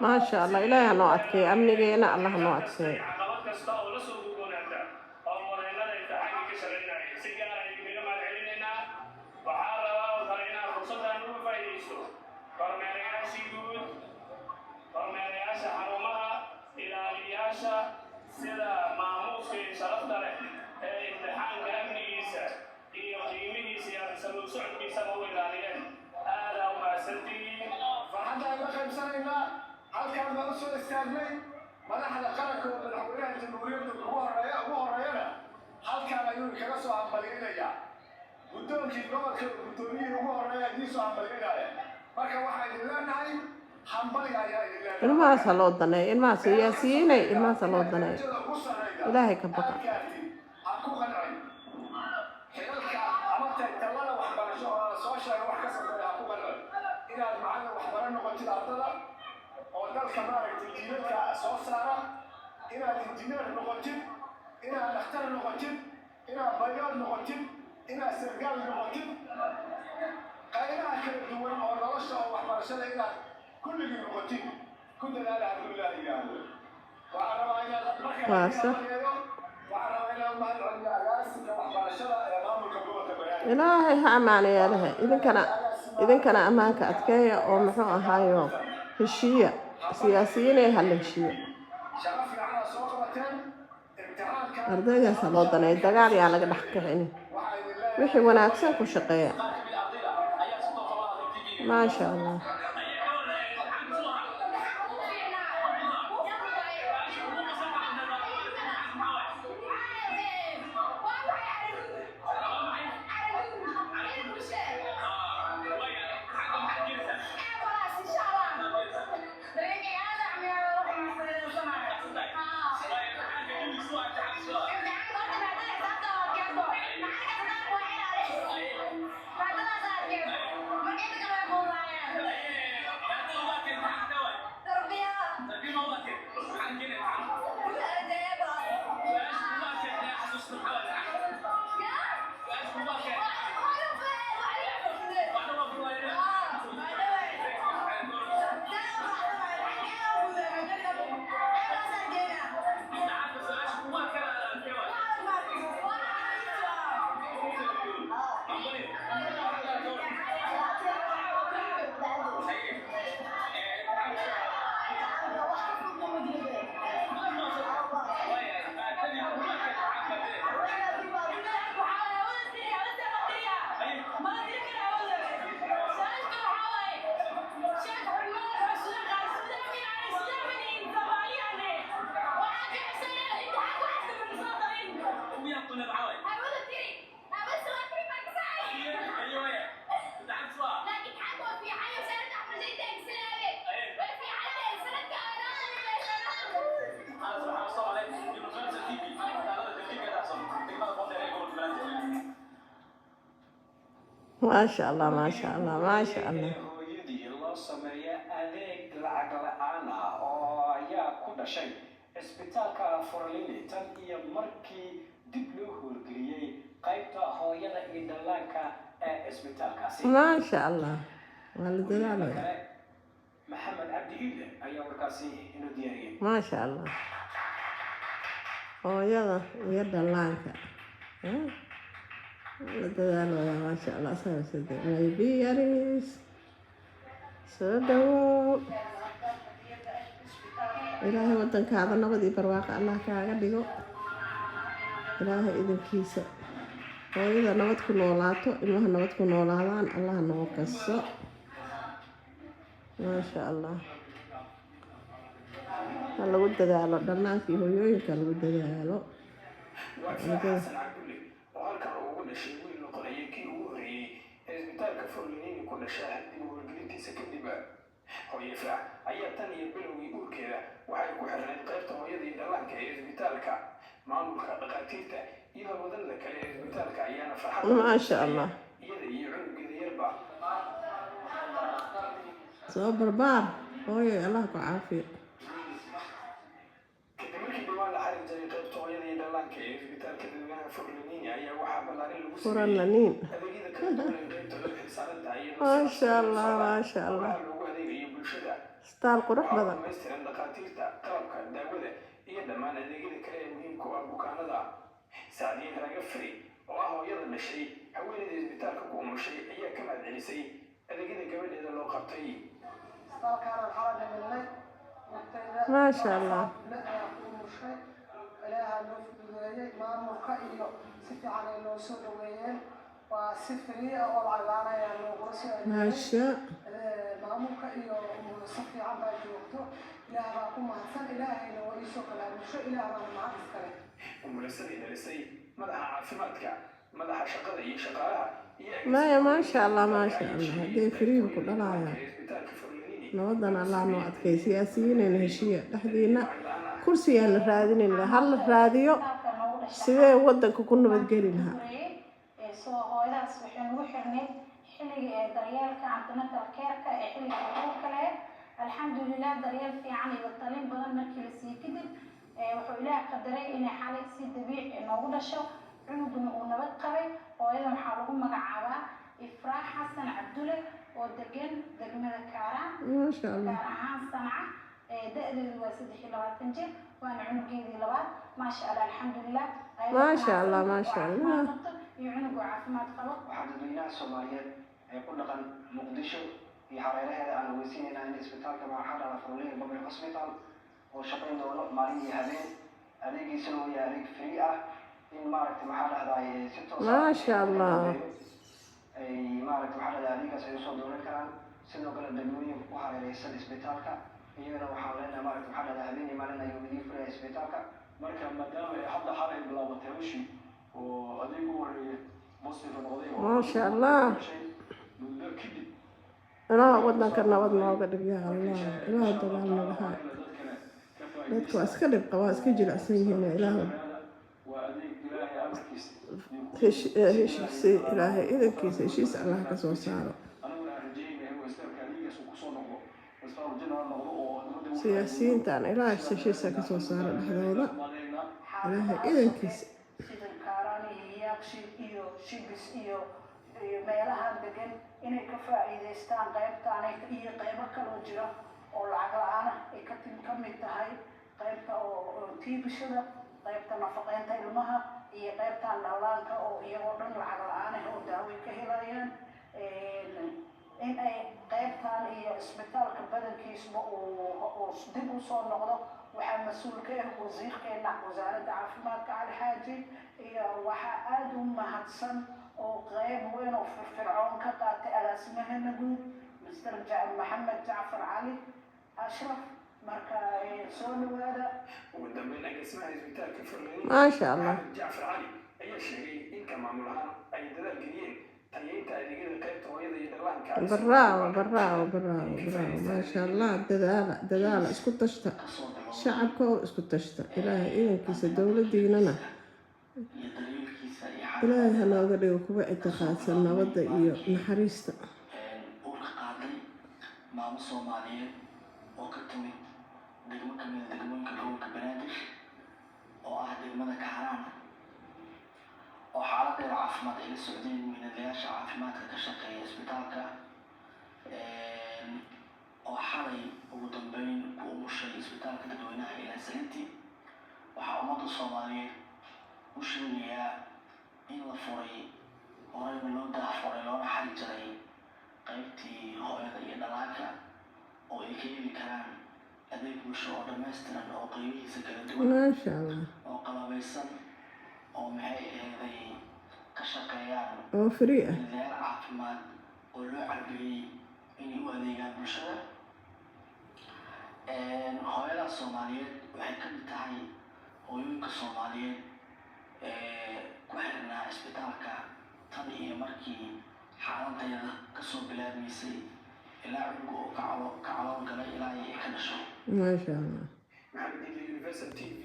Maasha Allah, Ilaahay ha noo adkeeyo amnigeena, Allah ha noo adkeeyo. Caqabad kasta oo la soo gudboonaata howlwadeennada imtixaanka ka shaqaynaya si gaar ah idinkaga mahadcelinaynaa. Waxaa rabaa oo kale inaan fursaddan uga faa'iidaysto kormeerayaashii guud, kormeerayaasha xarumaha, ilaaliyaasha sida maamuuska iyo sharafta leh ee imtixaanka amnigiisa iyo qiimihiisa iyo habsami u socodkiisaba u ilaaliyeen. Aadaa u mahadsantihiin. Farxadda aynu la qaybsanaynaa. Halkaan baan usoo istaagnay. Madaxda qaranka oo madaxweynaha jamhuuriyadda ugu horeeyana halkaan ayuu kaga soo hambalyaynayaa. Guddoonkii gobolka, guddoomiyihii ugu horeeya idiin soo hambalyaynaya. Marka waxaa idin leenahay hambali ayaa idin leenahay. Ilmahaas ha loo daneeyo, ilmahaas siyaasiyiinay, ilmahaas ha loo daneeyo. Darajada ugu sarreyda Ilaahay ka baqa. aad gaartid, ha ku qancin xilalka ama tallada waxbarasho oo aan soo sheegay. Wax ka sokeeya ha ku qancin. Inaad macallin waxbaro noqotid ardada oo dalka, maaragtay, jiilalka soo saara, inaad injineer noqotid, inaad dhakhtar noqotid, inaad pilot noqotid, inaad sargaal noqotid, qaybaha kala duwan oo nolosha oo waxbarashada inaad kulligii noqotid ku dadaala hadduu Ilaah yidhaahdo. Waxaan rabaa inaad marka Waa sax. waxaan rabaa inaan mahad celiyo agaasinka waxbarashada ee maamulka gobolka Banaadir. Ilaahay ha ammaanayaalaha. Idinkana ammaanka adkeeya oo muxuu ahaayo, heshiiya. Siyaasiyiinay, ha la heshiiyo. Shaqo fiicanaa soo qabateen imtixaanka. Ardaydaas ha loo daneeyo, dagaal yaa laga dhex kicinin. Waxaa idin leeyahay Wixii wanaagsan ku shaqeeya. Maasha Allah. Maasha Allah, maasha Allah, maasha Allah. Hooyadii loo sameeya adeeg lacag la'aan ah oo ayaa ku dhashay cisbitaalka Forlini tan iyo markii dib loo howlgeliyey qaybta hooyada iyo dhallaanka ee cisbitaalkaasi. Maasha Allah, waa la dadaalaya. Kale Maxamed Cabdi Iile ayaa warkaasi inoo diyaariyey. Maasha Allah, hooyada iyo dhallaanka. Eh? Waa la dadaalaya, maasha Allah. Saasade maybe yaris soo dhawow. Ilaahay wadankaada nabad iyo barwaaqo Allah kaaga dhigo. Ilaahay idinkiisa hooyada nabad ku noolaato, ilmaha nabad ku noolaadaan, Allah noo kaso. Maasha Allah, ha lagu dadaalo dhallaanka iyo hooyooyinka, lagu dadaalo. Waa Xasan Cabdulle oo halkan ugu dhashay wiil noqonaya kii ugu horreeyey ee isbitaalka Forlanini ku dhasha dib u howlgelintiisa kadib. Hooyo Ifraax ayaa tan iyo bilowgii uurkeeda waxay ku xirnayd qaybta hooyada iyo dhallaanka ee isbitaalka. Maamulka, dhakhaatiirta iyo howlwadannada kale ee isbitaalka ayaana farxad Maasha Allah. iyada iyo cunugeeda yarba. Soo barbaar hooyo, Allah ku caafiyo. Kadib markii dhawaan la xarig jaray qaybta hooyada iyo dhallaanka ee isbitaalka dadweynaha Forlanini ayaa waxaa ballaarin lagu Furan sameeyey laniin. adeegyada kala duwan ee qaybta loo xilsaaran tahay, iyadoo Maasha Allah, maasha Allah. loogu adeegayo bulshada. Bulshada. Isbitaal qurux Waxaa badan. dhammaystiran dhakhaatiirta, qalabka, daawada iyo dhammaan adeegyada kale ee muhiimka u ah bukaanada. Sacdiye Raga Fari, oo ah hooyada dhashay haweeneyda isbitaalka ku umushay, ayaa ka mahadcelisay adeegyada gabadheeda loo qabtay. Isbitaalkaanaan xala dhiminay naftayda. Maasha Allah. Ayaa ku umushay. Ilaahaa noo fududeeyey. Maamulka iyo si fiican ay noo soo dhaweeyeen. Waa si free ah oo lacag la'aan ayaa noogula soo adeegay. Maasha. Maamulka iyo si fiican baa joogto. Ilaah baa ku mahadsan. Ilaahayna waa iisoo kalaamusho. Ilaah baana mahad iskale. Umulisadii dhalisay, madaxa caafimaadka, madaxa shaqada iyo shaqaalaha iyo Maya, maasha Allah, maasha Allah. Hadday free ku dhalaayaan. Isbitaalka Forlanini. Nabadan Allah noo adkay. Siyaasiyiinayna heshiiya dhexdiina. Kursigaan la raadinin, ha la raadiyo sidee wadanka ku nabadgeli lahaa. Soo hooyadaas waxay nagu xirnayd xilliga ee daryeelka antenatal care-ka ee xilliga uurka lahayd. Alxamdulilah, daryeel fiican iyo talin badan markii la siiyey kadib, wuxuu Ilaah qadaray inay xalay si dabiici noogu dhasho, cunuguna uu nabad qabay. Hooyadan waxaa lagu magacaabaa Ifraax Xasan Cabdule oo degan degmada Kaaraan, Maasha Allah. gaar ahaan Sanca. Da-deedu waa 23 jir, waana cunugeedii labaad. Maasha Allah, alxamdulilah. Maasha Allah, maasha Allah. Iyo cunugu caafimaad qabo. Waxaa dadweynaha Soomaaliyeed ee ku dhaqan Muqdisho iyo hareeraheeda aan ogeysiinaynaa in isbitaalka Magaca Forlanini Public Hospital oo shaqayn doono maalin iyo habeen, adeegiisuna uu yahay adeeg free ah, in maaragtay maxaa dhahdaay si toos ah Maasha Allah. ay maaragtay maxaa dhahdaa adeegaas ay usoo doonan karaan. Sidoo kale degmooyinka ku hareereysan isbitaalka iyagana waxaan leenahay, maaragtay maxaa dhahdaa, habeen iyo maalin ayuu idiin furaya isbitaalka. Marka maadaama ay hadda xalay bilaabatay hawshii oo adeeg u horeeyay positive noqday oo Maasha Allah. muddo kadib. Ilaah wadanka nabad nooga dhig, yaa Allah. Ilaah dagaal naga haay. Dadka waa iska dhib qabaa, iska jilicsan yihiin. Ilaah Waa adeeg Ilaahay amarkiis. Heshiisi, Ilaahay idankiisa heshiis Allah ka soo saaro. Aniguna aan rajeynaya inuu isbitaalka adeegaas uu kusoo noqdo, isbitaal general noqdo oo ummadda Siyaasiyiintan Ilaah heshiisa ka soo saaro dhexdooda, Ilaahay idankiisa. Sida Kaaraan iyo Yaaqshi iyo Shibis iyo meelahan degan inay ka faa'iidaystaan qaybtaan iyo qaybo kaloo jira oo lacag la'aan ah ay ka mid tahay qaybta oo tiibishada, qaybta nafaqeynta ilmaha iyo qaybtan dhallaanka oo iyagoo dhan lacag la'aan ah oo daawo ka helayaan, in ay qaybtan iyo isbitaalka badankiisba uu dib u soo noqdo. Waxaa mas-uul ka ah wasiirkeena wasaaradda caafimaadka, Cali Xaaji, iyo waxaa aada u mahadsan oo qayb weyn oo firfircoon ka qaatay agaasimahena guud, Mr Maxamed Jacfar Cali Ashraf. Marka soo dhawaada. Ugu dambeyn, agaasimaha isbitaalka Forlanini, Maasha Allah. Maxamed Jacfar Cali, ayaa sheegay in ka maamul ahaan ay dadaal geliyeen tayeynta adeegyada qaybta hooyada iyo dhallaanka. Bravo, bravo, bravo, bravo. Maasha Allah. Dadaala, dadaala, isku tashta, shacabka oo isku tashta. Ilaahay idankiisa dowladiinana Ilaahay ha nooga dhigo kuwa itiqaadsan nabadda iyo naxariista. Uurka qaaday maamo Soomaaliyeed oo ka timid degmo ka mida degmooyinka gobolka Banaadir, oo ah degmada Kaaraan, oo xaaladeeda caafimaad ay la socdeen mihnadlayaasha caafimaadka ka shaqeeya isbitaalka, oo xalay ugu dambeyn ku umushay isbitaalka dadweynaha ee Lasaliti. Waxaa ummadda Soomaaliyeed u sheegayaa in la furay, horeyna loo daahfuray, loona xali jiray qaybtii hooyada iyo dhalaanka, oo ay ka heli karaan adeeg bulsho oo dhammaystiran oo qaybihiisa kala duwan, Maasha Allah. oo qalabaysan, oo maxay aheeday ka shaqeeyaan Oo free ah. dadaal caafimaad oo loo carbiyey inay u adeegaan bulshada. Hooyada Soomaaliyeed waxay ka mid tahay hooyooyinka Soomaaliyeed ee ku xirnaa isbitaalka tan iyo markii xaaladeeda kasoo bilaabmaysay ilaa cunuga oo ka calool galay ilaa ay ka dhasho. Maasha Allah. Maxamed Idli, Universal TV.